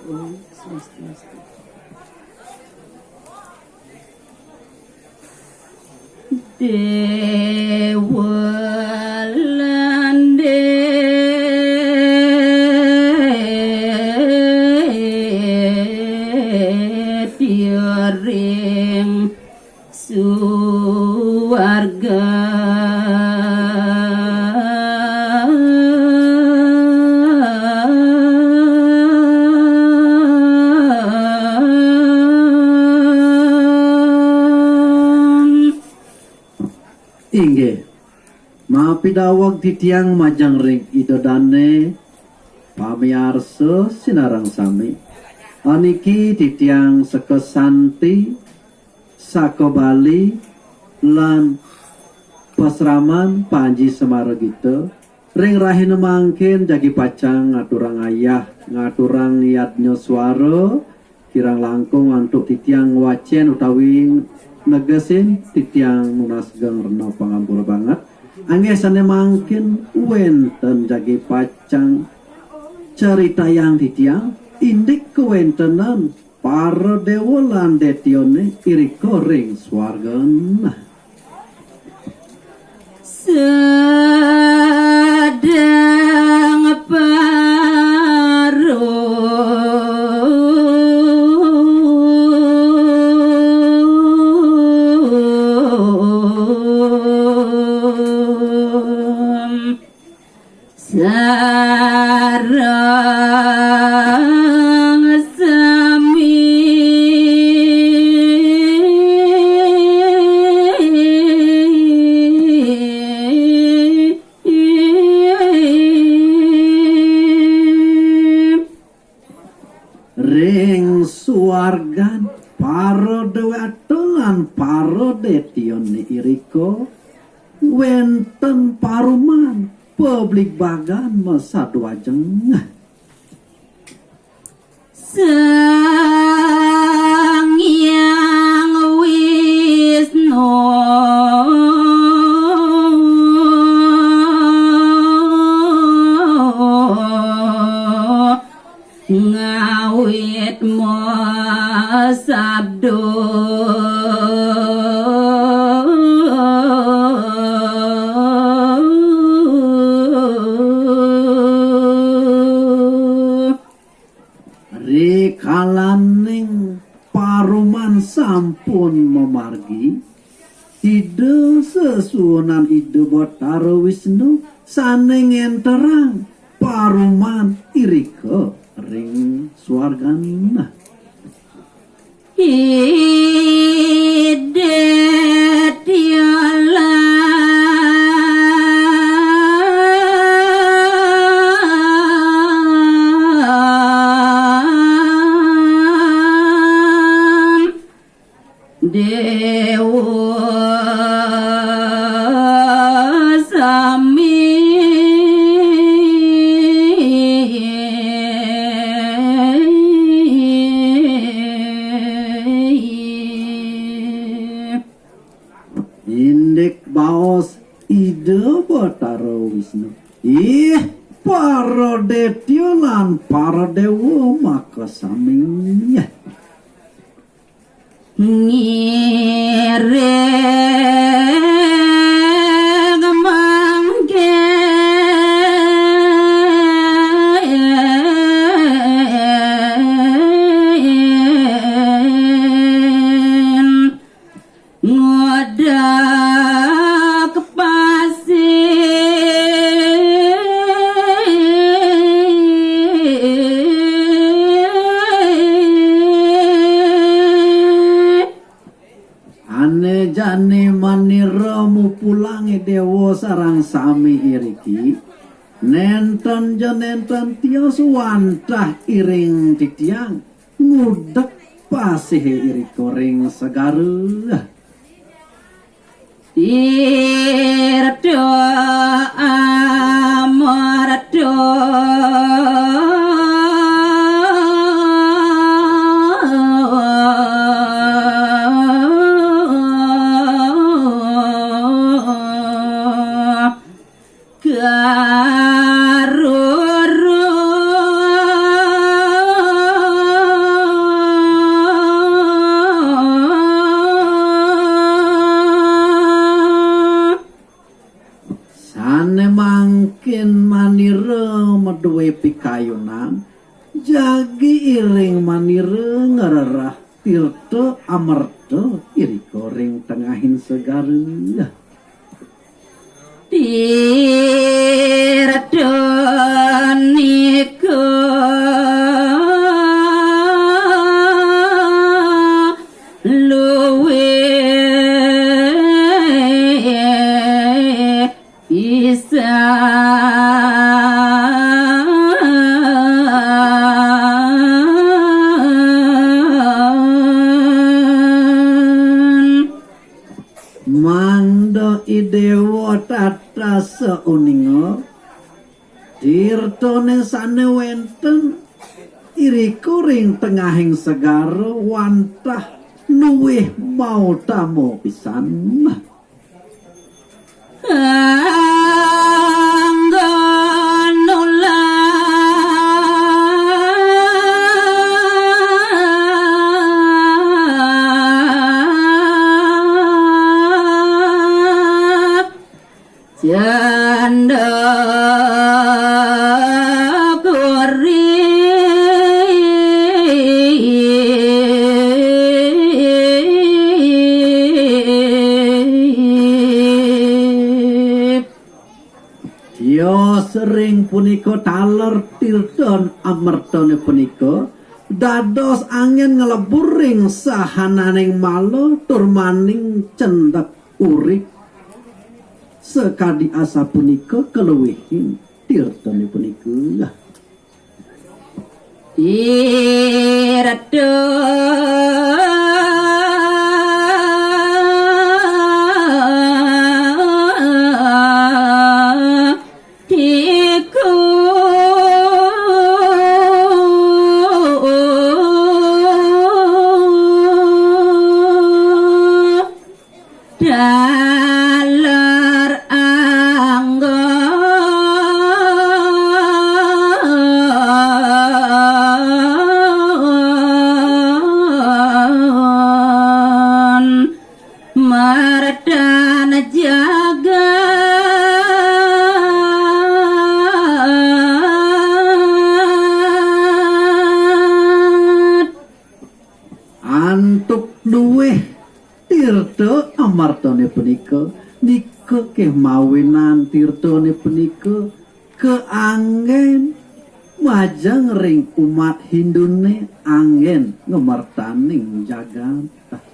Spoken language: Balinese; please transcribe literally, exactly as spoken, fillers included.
Om Swastiastu. Déwa landé tiring suwarga. Inggih, mapidaweg titiang majeng ring Ida Dané, pamiarsa sinareng sami. Aniki titiang seka santi, saka Bali, lan pasraman Panji Semara Gita. Ring rahina mangkin jagi pacang ngaturang ayah, ngaturang yadnya suara, kirang langkung antuk titiang ngwacén utawi negesin, titiang nunas geng rena pangampura banget. Anggé sané mangkin wénten jagi pacang caritayang titiang, indik kawéntenan para déwa lan détyané irika ring swargan. Sedeng parum sareng sami. Ring suargan para déwata lan para détyané irika wénten paruman pabligbagan masadwajeng. Sang Hyang Wisnu ngawit masabda. Rikalaning paruman sampun mamargi, Ida sesuunan Ida Batara Wisnu sané ngénterang paruman irika ring swargan. Ida Tialang Déwa sami. Indik baos Ida Batara Wisnu. Ih, para détya lan para déwa makasami. Ngiring mangkin ngodeg pasih. Ané jani manira mupulangé déwa sareng sami iriki, nénten ja nénten tios wantah iring titiang ngudek pasihé irika ring segara. Tirta amarta. Karuru. madué pikayunan, jagi iring manira ngrereh tirta amerta irika ring tengahing segara. Tirta nika luwih pisan. Mangda I Déwa tatas uninga, tirtané sané wénten irika ring tengahing segara wantah luwih mautama pisan. Angga nolak janda puri. Tios ring punika taler tirta amertané punika dados anggén nglebur ring sahananing mala tur maning cendek urip. Sakadi asapunika kaluihan tirtané punika. Tirta tika taler anggon mardana jagat. Antuk luwih tirta amertané punika, nika ké mawinan tirtané punika kaanggén majeng ring umat Hinduné anggén ngamertaning jagat.